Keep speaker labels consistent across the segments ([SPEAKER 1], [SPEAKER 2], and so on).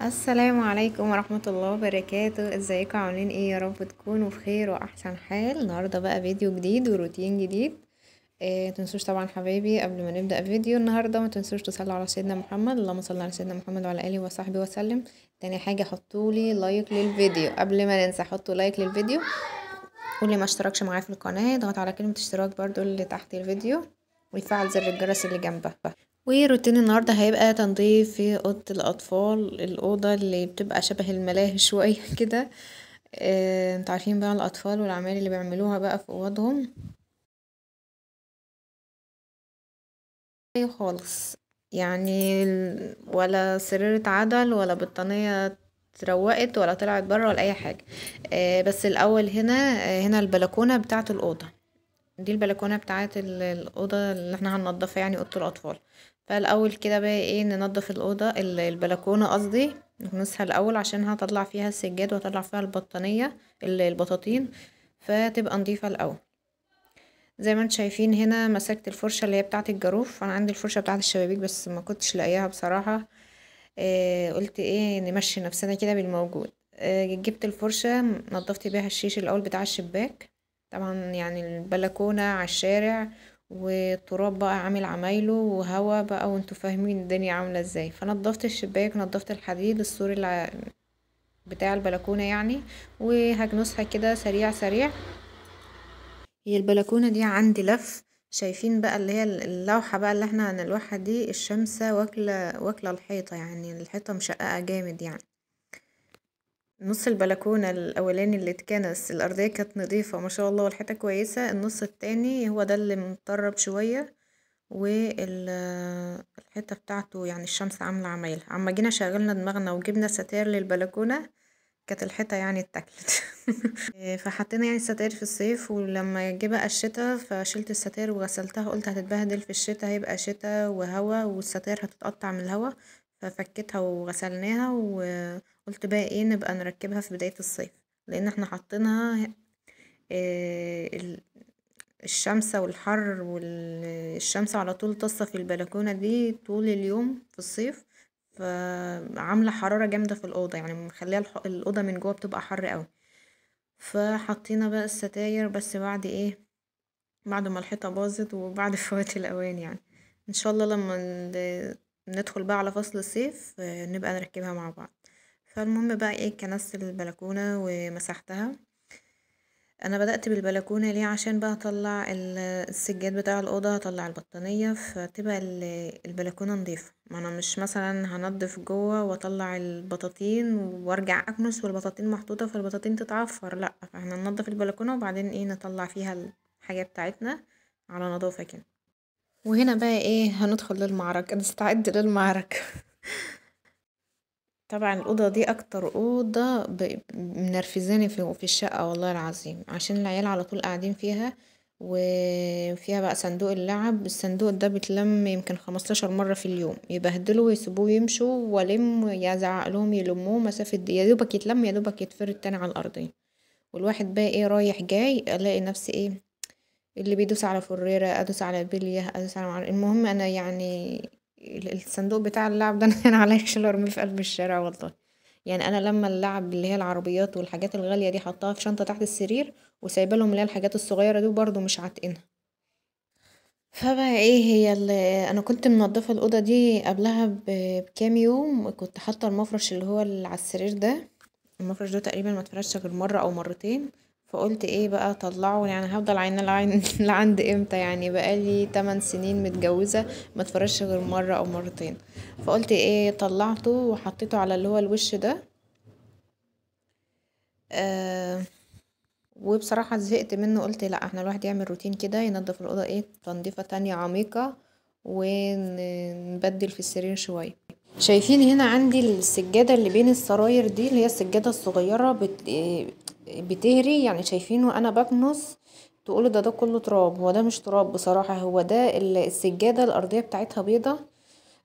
[SPEAKER 1] السلام عليكم ورحمة الله وبركاته. ازيكم عاملين ايه؟ يا رب تكونوا بخير واحسن حال. النهاردة بقى فيديو جديد وروتين جديد. متنسوش طبعا حبايبي قبل ما نبدأ فيديو النهاردة ما تنسوش تصلوا على سيدنا محمد، اللهم صل على سيدنا محمد وعلى اله وصحبه وسلم. تاني حاجة حطولي like للفيديو قبل ما ننسى، حطوا like للفيديو، واللي ما اشتركش معايا في القناة اضغط على كلمة اشتراك برضو اللي تحت الفيديو ويفعل زر الجرس اللي جنبه. وروتين النهارده هيبقى تنظيف في اوضة الاطفال، الاوضة اللي بتبقى شبه الملاهي شوية كده. انتوا عارفين بقى الاطفال والاعمال اللي بيعملوها بقى في اوضهم خالص، يعني ولا سرير اتعدل ولا بطانيه اتروقت ولا طلعت بره ولا اي حاجة. بس الاول هنا البلكونه بتاعه الاوضة دي، البلكونه بتاعه الاوضة اللي احنا هننضفها يعني اوضة الاطفال. فالاول كده بقى ايه، ننضف الاوضة البلكونه قصدي، نكنسها الاول عشان هطلع فيها السجاد واطلع فيها البطانيه البطاطين، فتبقى نضيفه الاول. زي ما انتم شايفين هنا مسكت الفرشة اللي هي بتاعه الجاروف، انا عندي الفرشة بتاعه الشبابيك بس ما كنتش لاقياها بصراحة. قلت ايه نمشي نفسنا كده بالموجود. جبت الفرشة نضفت بيها الشيش الاول بتاع الشباك، طبعا يعني البلكونه على الشارع والتراب بقى عامل عمايله وهوا بقى وانتوا فاهمين الدنيا عامله ازاي. فنضفت الشباك، نضفت الحديد السور اللي بتاع البلكونه يعني، وهكنسها كده سريع سريع. هي البلكونه دي عندي لف، شايفين بقى اللي هي اللوحة بقى اللي احنا هنلوحها دي، الشمسه واكله الحيطة، يعني الحيطة مشققه جامد. يعني نص البلكونه الاولاني اللي اتكنس الارضية كانت نظيفة ما شاء الله والحيطه كويسة، النص التاني هو ده اللي مطرب شوية والحيطه بتاعته يعني الشمس عامله عمايلها. اما جينا شغلنا دماغنا وجبنا ستاير للبلكونه كانت الحيطة يعني اتاكلت. فحطينا يعني الستاير في الصيف، ولما جه بقى الشتا فشلت الستاير وغسلتها، قلت هتتبهدل في الشتا، هيبقى شتا وهوا والستاير هتتقطع من الهوا، ففكتها وغسلناها وقلت بقى ايه نبقى نركبها في بداية الصيف، لان احنا حاطينها الشمس والحر والشمس على طول تصة في البلكونة دي طول اليوم في الصيف، فعاملة حرارة جامدة في الأوضة، يعني مخليها الأوضة من جوه بتبقى حر قوي. فحطينا بقى الستاير بس بعد ايه، بعد ما الحيطة باظت وبعد فوات الأوان يعني. ان شاء الله لما ندخل بقى على فصل الصيف نبقى نركبها مع بعض. فالمهم بقى ايه، كنست البلكونة ومسحتها. انا بدأت بالبلكونة ليه؟ عشان بقى اطلع السجاد بتاع الأوضة، اطلع البطانية، فتبقى البلكونة نظيفة. ما انا مش مثلا هنضف جوه واطلع البطاطين وارجع اكنس والبطاطين محطوطة فالبطاطين تتعفر، لا، فاحنا ننضف البلكونة وبعدين ايه نطلع فيها الحاجة بتاعتنا على نظافة كده. وهنا بقى ايه هندخل للمعركة، نستعد للمعركة. طبعا الأوضة دي أكتر أوضة منرفزاني في الشقة والله العظيم، عشان العيال على طول قاعدين فيها، وفيها بقى صندوق اللعب. الصندوق ده بيتلم يمكن 15 مرة في اليوم، يبهدلوا ويسيبوه يمشوا، والم يزعق لهم يلموه مسافة، يا دوبك يتلم يا دوبك يتفرد تاني على الأرضية. والواحد بقى ايه رايح جاي، الاقي نفسي ايه اللي بيدوس على فريرة، ادوس على بلية، ادوس على المهم انا يعني الصندوق بتاع اللعب ده انا عليا شيل ارميه في قلب الشارع والله. يعني انا لما اللعب اللي هي العربيات والحاجات الغالية دي حطاها في شنطه تحت السرير وسايبه لهم اللي هي الحاجات الصغيرة دي، وبرده مش عاتقينها. فبقى ايه هي انا كنت منضفه الاوضة دي قبلها بكام يوم، كنت حاطه المفرش اللي هو اللي على السرير ده، المفرش ده تقريبا ما اتفرشش غير مرة او مرتين، فقلت ايه بقى اطلعه، يعني هفضل عين العين لعند امتى؟ يعني بقالي 8 سنين متجوزة ما اتفرجش غير مرة او مرتين. فقلت ايه طلعته وحطيته على اللي هو الوش ده. وبصراحة زهقت منه، قلت لا احنا الواحد يعمل روتين كده، ينظف الاوضة ايه تنظيفه تانية عميقة ونبدل في السرير شوية. شايفين هنا عندي السجادة اللي بين السراير دي اللي هي السجادة الصغيرة بتهري، يعني شايفين وانا بكنس تقولوا ده كله تراب، هو ده مش تراب بصراحة، هو ده السجادة الارضية بتاعتها بيضة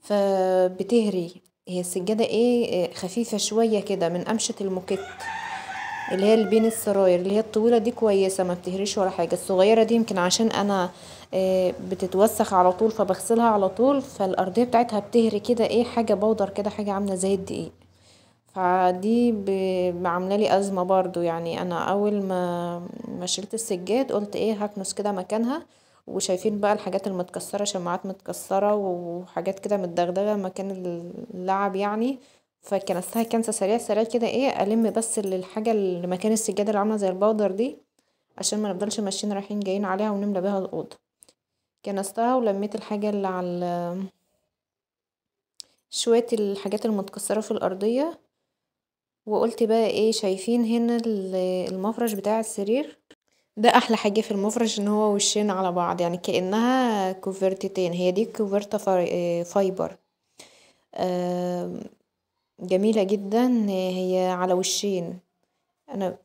[SPEAKER 1] فبتهري. هي السجادة ايه خفيفة شوية كده من قمشة الموكيت اللي هي اللي بين السراير، اللي هي الطويلة دي كويسة ما بتهريش ولا حاجة. الصغيرة دي يمكن عشان انا بتتوسخ على طول فبغسلها على طول، فالارضية بتاعتها بتهري كده ايه حاجة بودر كده، حاجة عاملة زي الدقيق، فدي عامله لي ازمة برضو. يعني انا اول ما شلت السجاد قلت ايه هكنس كده مكانها، وشايفين بقى الحاجات المتكسره، شماعات متكسره وحاجات كده متدغدغه مكان اللعب يعني، فكنستها كنسه سريع سريع كده ايه الم بس الحاجة اللي مكان السجادة اللي عامله زي البودر دي عشان ما نفضلش ماشيين رايحين جايين عليها ونملى بيها الاوضة. كنستها ولميت الحاجة اللي على شوية الحاجات المتكسره في الارضية، وقلت بقى ايه شايفين هنا المفرش بتاع السرير ده احلى حاجة في المفرش ان هو وشين على بعض، يعني كانها كوفرتتين، هي دي كوفرته fiber جميلة جدا، هي على وشين. انا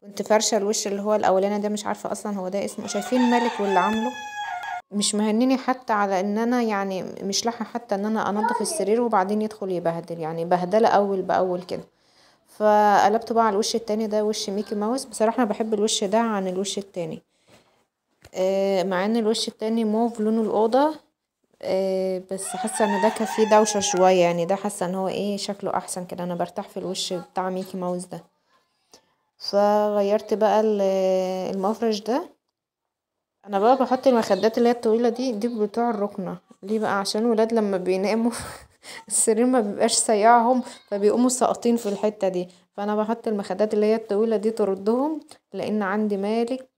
[SPEAKER 1] كنت فرشه الوش اللي هو الاولاني ده مش عارفه اصلا هو ده اسمه، شايفين مالك واللي عامله مش مهنيني حتى على ان انا يعني مش لاحقة حتى ان انا انضف السرير وبعدين يدخل يبهدل، يعني بهدله اول باول كده. فقلبته بقى على الوش التاني ده وش ميكي ماوس. بصراحة انا بحب الوش ده عن الوش التاني، مع ان الوش التاني موف لون الاوضة، بس حاسه ان ده كان فيه دوشه شوية، يعني ده حاسه ان هو ايه شكله احسن كده، انا برتاح في الوش بتاع ميكي ماوس ده. فغيرت بقى المفرش ده. انا بقى بحط المخدات اللي هي الطويلة دي بتوع الركنه، ليه بقى؟ عشان الولاد لما بيناموا السرير ما بيبقاش سايعهم فبيقوموا ساقطين في الحتة دي، فانا بحط المخدات اللي هي الطويلة دي تردهم، لان عندي مالك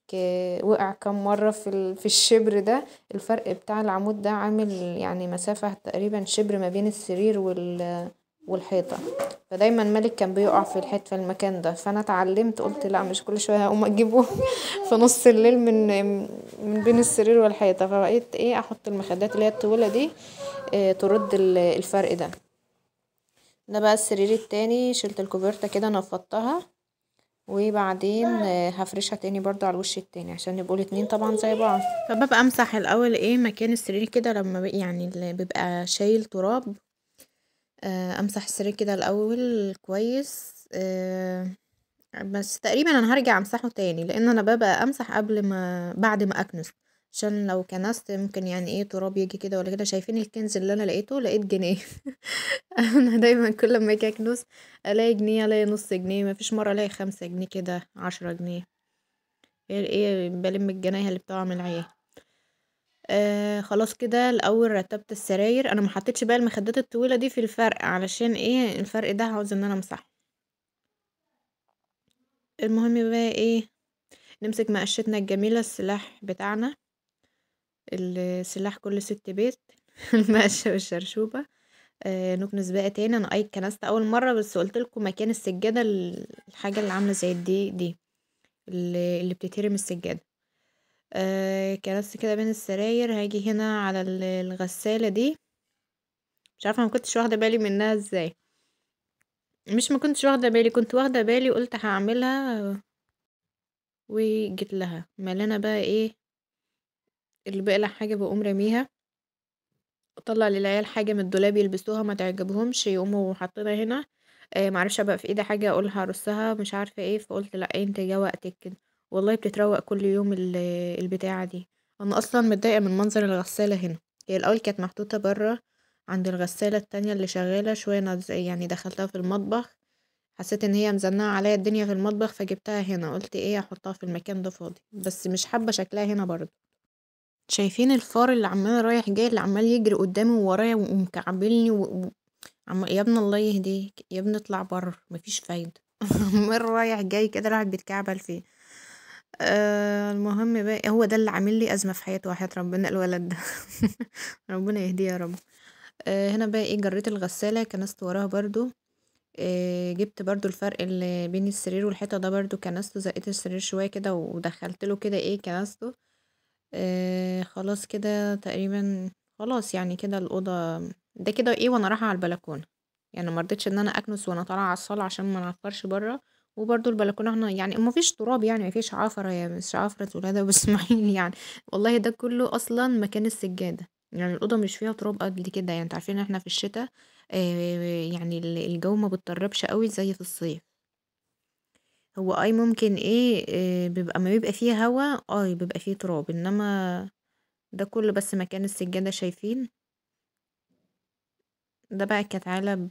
[SPEAKER 1] وقع كام مرة في الشبر ده. الفرق بتاع العمود ده عامل يعني مسافة تقريبا شبر ما بين السرير والحيطه، فدايما مالك كان بيقع في الحيط في المكان ده. فانا اتعلمت قلت لا مش كل شوية هقوم اجيبه في نص الليل من بين السرير والحيطه، فبقيت ايه احط المخدات اللي هي الطويلة دي ترد الفرق ده. ده بقى السرير التاني، شلت الكوفرته كده نفضتها، وبعدين هفرشها تاني برضو على الوش التاني عشان يبقوا الاتنين طبعا زي بعض. فببقى امسح الاول ايه مكان السرير كده لما يعني اللي بيبقى شايل تراب، امسح السرير كده الاول كويس، بس تقريبا انا هرجع امسحه تاني لان انا ببقى امسح قبل ما بعد ما اكنس، عشان لو كنست ممكن يعني ايه تراب يجي كده ولا كده. شايفين الكنز اللي انا لقيته؟ لقيت جنيه. انا دايما كل ما اجي اكنس الاقي جنيه، الاقي نص جنيه، مفيش مرة الاقي 5 جنيه كده، 10 جنيه، ايه بلم الجنيه اللي بتقع من العيال. خلاص كده الاول رتبت السراير. انا ما حطيتش بقى المخدات الطويلة دي في الفرق علشان ايه الفرق ده عاوز ان انا امسحه. المهم بقى ايه نمسك مقشتنا الجميلة، السلاح بتاعنا، السلاح كل ست بيت المقشه والشرشوبه. نكنس بقى تاني. انا اي كنست اول مرة بس قلت لكم مكان السجادة الحاجة اللي عامله زي دي اللي بتتهرم السجادة. كنست كده بين السراير. هاجي هنا على الغسالة دي، مش عارفه ما كنتش واخده بالي منها ازاي، مش ما كنتش واخده بالي، كنت واخده بالي وقلت هعملها وجيت لها ملانة بقى ايه اللي بقلع حاجة بقوم راميها، اطلع للعيال حاجة من الدولاب يلبسوها ما تعجبهمش يقوموا حاطينها هنا، معرفش ابقى في ايدي حاجة اقولها ارصها مش عارفه ايه، فقلت لا انت جا وقتك كده. والله بتتروق كل يوم البتاعه دي. انا اصلا متضايقة من منظر الغسالة هنا، هي الاول كانت محطوطة بره عند الغسالة التانية اللي شغالة شوية، يعني دخلتها في المطبخ حسيت ان هي مزنقه عليا الدنيا في المطبخ فجبتها هنا، قلت ايه احطها في المكان ده فاضي، بس مش حابة شكلها هنا برضه. شايفين الفار اللي عمال رايح جاي اللي عمال يجري قدامي وورايا ومكعبلني يا ابن الله يهديك يا ابني اطلع بره مفيش فايده. عمال رايح جاي كده الواحد بيتكعبل فيه. المهم بقى هو ده اللي عامل لي ازمة في حياتي وحياه ربنا الولد ده. ربنا يهديه يا رب. هنا بقى ايه جريت الغسالة كنست وراها برضو، جبت برضو الفرق اللي بين السرير والحيطه ده برضو كنسته، زقيت السرير شوية كده ودخلت له كده ايه كنسته. خلاص كده تقريبا خلاص يعني كده الاوضة ده كده ايه وانا رايحة على البلكونه، يعني ما رضيتش ان انا اكنس وانا طالعه على الصاله عشان ما نعفرش بره. وبرده البلكونه احنا يعني ما فيش تراب، يعني ما فيش عفره، يا مش عفره ولاد ابو اسماعيل يعني والله ده كله اصلا مكان السجادة، يعني الاوضة مش فيها تراب قد كده. يعني انتوا عارفين ان احنا في الشتاء يعني الجو ما بتطربش قوي زي في الصيف. هو اي ممكن ايه، بيبقى ما بيبقى فيه هوا، بيبقى فيه تراب، انما ده كله بس مكان السجادة. شايفين ده بقى كانت علب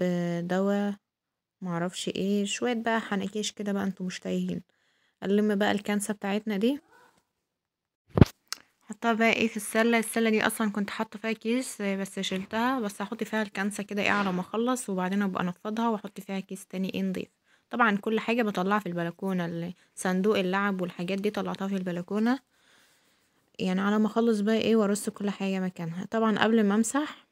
[SPEAKER 1] دواء معرفش ايه، شوية بقى حناكيش كده بقى انتوا مش تايهين. نلم بقى الكنسة بتاعتنا دي، حطها بقى ايه في السلة. السلة دي اصلا كنت حاطة فيها كيس بس شلتها، بس هحط فيها الكنسة كده ايه على ما اخلص، وبعدين ابقى انفضها واحط فيها كيس تاني ايه نضيف. طبعا كل حاجة بطلعها في البلكونة، صندوق اللعب والحاجات دي طلعتها في البلكونة، يعني على ما اخلص بقى ايه وارص كل حاجة مكانها. طبعا قبل ما امسح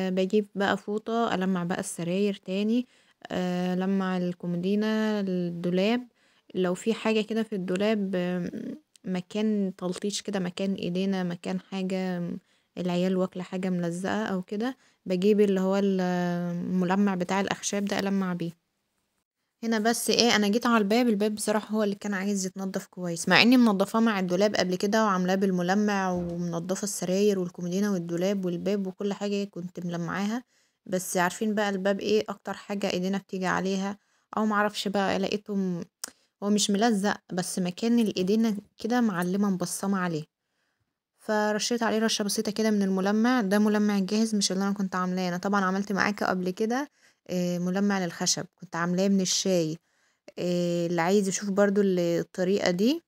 [SPEAKER 1] بجيب بقى فوطة ألمع بقى السراير تاني، ألمع الكومودينة، الدولاب، لو في حاجة كده في الدولاب مكان تلطيش كده، مكان ايدينا، مكان حاجة العيال واكلة حاجة ملزقة او كده، بجيب اللي هو الملمع بتاع الاخشاب ده ألمع بيه. هنا بس ايه انا جيت على الباب، الباب بصراحة هو اللي كان عايز يتنضف كويس، مع اني منضفاه مع الدولاب قبل كده وعاملاه بالملمع ومنضفه السراير والكومودينة والدولاب والباب وكل حاجة كنت ملمعاها، بس عارفين بقى الباب ايه اكتر حاجة ايدينا بتيجي عليها او معرفش بقى، لقيته هو مش ملزق بس مكان الايدينا كده معلمة مبصمة عليه، فرشيت عليه رشة بسيطة كده من الملمع ده، ملمع جاهز مش اللي انا كنت عاملاه. انا طبعا عملت معاكم قبل كده ملمع للخشب كنت عاملاه من الشاي، اللي عايز يشوف برضو الطريقة دي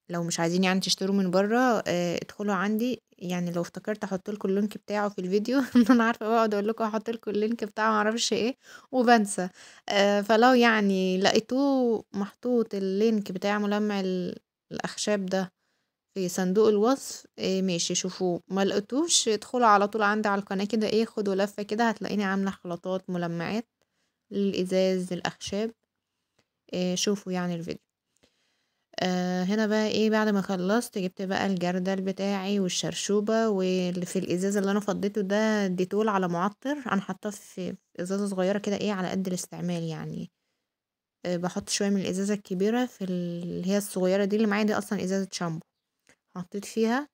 [SPEAKER 1] لو مش عايزين يعني تشتروا من بره، ادخلوا عندي، يعني لو افتكرت احط لكم ال link بتاعه في الفيديو انا عارفه بقعد اقول لكم هحط لكم ال link بتاعه معرفش ايه وبنسى، فلو يعني لقيتوه محطوط ال link بتاع ملمع الاخشاب ده في صندوق الوصف، ماشي شوفوه، ما لقيتوش ادخلوا على طول عندي على القناة كده ايه، خدوا لفة كده هتلاقيني عاملة خلطات ملمعات للإزاز للأخشاب، شوفوا يعني الفيديو. هنا بقى ايه بعد ما خلصت جبت بقى الجردل بتاعي والشرشوبة، واللي في الإزاز اللي انا فضيته ده ديتول على معطر، انا حاطاه في ازازة صغيرة كده ايه على قد الاستعمال يعني، بحط شوية من الإزازة الكبيرة في اللي هي الصغيرة دي اللي معايا دي اصلا ازازة شامبو حطيت فيها.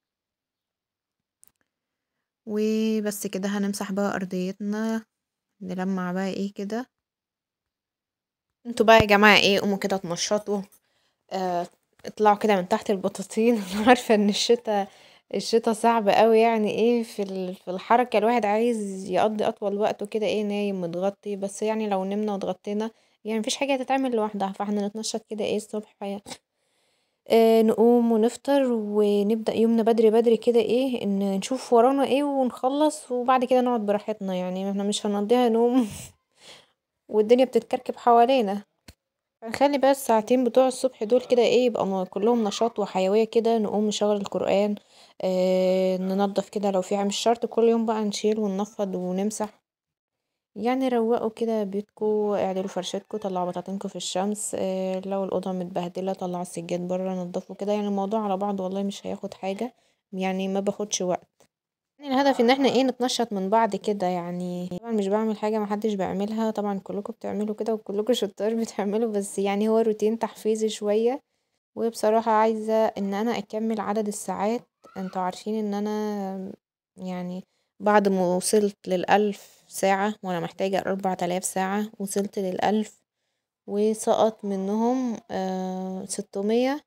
[SPEAKER 1] وبس كده هنمسح بقى ارضيتنا، نلمع بقى ايه كده. انتوا بقى يا جماعة ايه قوموا كده اتنشطوا، اطلعوا كده من تحت البطاطين انا عارفة ان الشتا صعب قوي يعني ايه في الحركة، الواحد عايز يقضي اطول وقته كده ايه نايم متغطي، بس يعني لو نمنا واتغطينا يعني مفيش حاجة هتتعمل لوحدها، فاحنا نتنشط كده ايه الصبح، نقوم ونفطر ونبدأ يومنا بدري بدري كده ايه، ان نشوف ورانا ايه ونخلص، وبعد كده نقعد براحتنا، يعني احنا مش هنقضيها نوم والدنيا بتتكركب حوالينا. هنخلي بقى الساعتين بتوع الصبح دول كده ايه يبقى كلهم نشاط وحيوية كده، نقوم نشغل القرآن، ننظف كده لو في، مش شرط كل يوم بقى نشيل وننفض ونمسح، يعني روقوا كده بيتكو، اعدلوا فرشتكو، طلعوا بطاطينكو في الشمس، لو الأوضة متبهدلة طلعوا السجاد بره نضفوا كده، يعني الموضوع على بعض والله مش هياخد حاجة، يعني ما باخدش وقت. يعني الهدف ان احنا ايه نتنشط من بعض كده، يعني طبعا مش بعمل حاجة ما حدش بيعملها، طبعا كلكم بتعملوا كده وكلكم شطار بتعملوا، بس يعني هو روتين تحفيزي شوية. وبصراحة عايزة ان انا اكمل عدد الساعات، انتوا عارفين ان انا يعني بعد ما وصلت لل1000 ساعة وانا محتاجة 4000 ساعة، وصلت لل1000 وسقط منهم 600،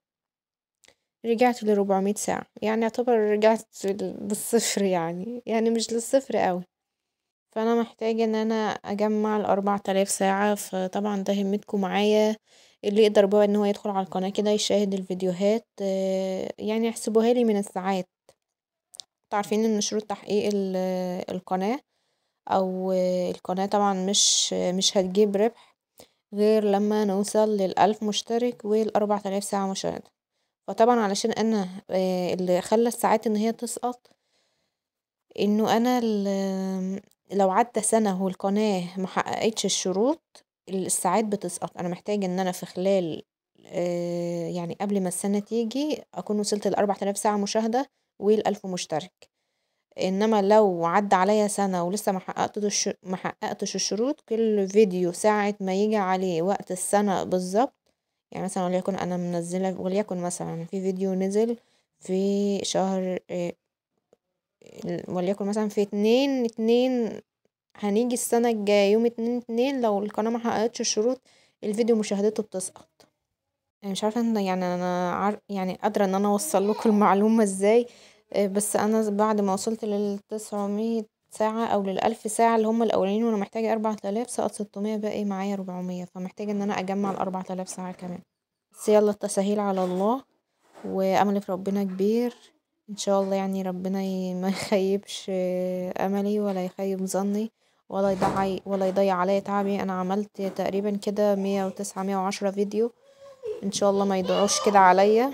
[SPEAKER 1] رجعت ل400 ساعة، يعني يعتبر رجعت للصفر، يعني مش للصفر قوي. فانا محتاجة ان انا اجمع ال4000 ساعة، فطبعا ده همتكم معايا، اللي يقدر بقى ان هو يدخل على القناة كده يشاهد الفيديوهات، يعني احسبوها لي من الساعات. انتوا عارفين ان شروط تحقيق القناة او القناة طبعا مش هتجيب ربح غير لما نوصل لل1000 مشترك وال4000 ساعة مشاهدة. فطبعا علشان انا اللي خلى الساعات ان هي تسقط انه انا لو عدى سنة والقناة محققتش الشروط الساعات بتسقط. انا محتاجة ان انا في خلال يعني قبل ما السنة تيجي اكون وصلت ل4000 ساعة مشاهدة وال1000 مشترك. انما لو عدى عليا سنة ولسه ما حققتش الشروط، كل فيديو ساعة ما يجي عليه وقت السنة بالظبط، يعني مثلا وليكن انا منزله، وليكن مثلا في فيديو نزل في شهر، وليكن مثلا في 2/2، هنيجي السنة الجاية يوم 2/2، لو القناة ما حققتش الشروط الفيديو مشاهدته بتسقط. انا مش عارفة ان يعني انا يعني قادرة ان انا اوصل لكم المعلومة ازاي، بس انا بعد ما وصلت لل900 ساعة او لل1000 ساعة اللي هم الاولانيين وانا محتاجة 4000، سقط 600، باقي معايا 400، فمحتاجة ان انا اجمع ال4000 ساعة كمان. بس يلا التساهيل على الله، واملي في ربنا كبير ان شاء الله، يعني ربنا ما يخيبش املي ولا يخيب ظني ولا يضيع عليا تعبي. انا عملت تقريبا كده 109 110 فيديو، ان شاء الله ما يضيعوش كده عليا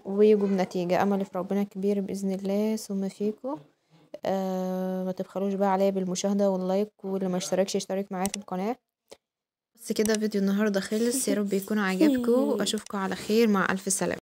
[SPEAKER 1] ويجوا بنتيجة. املي في ربنا كبير باذن الله ثم فيكو. ما تبخلوش بقى عليا بالمشاهدة وال like، واللي ما اشتركش يشترك معايا في القناة. بس كده فيديو النهاردة خلص، يا رب يكون عجبكم، اشوفكم على خير، مع الف سلامة.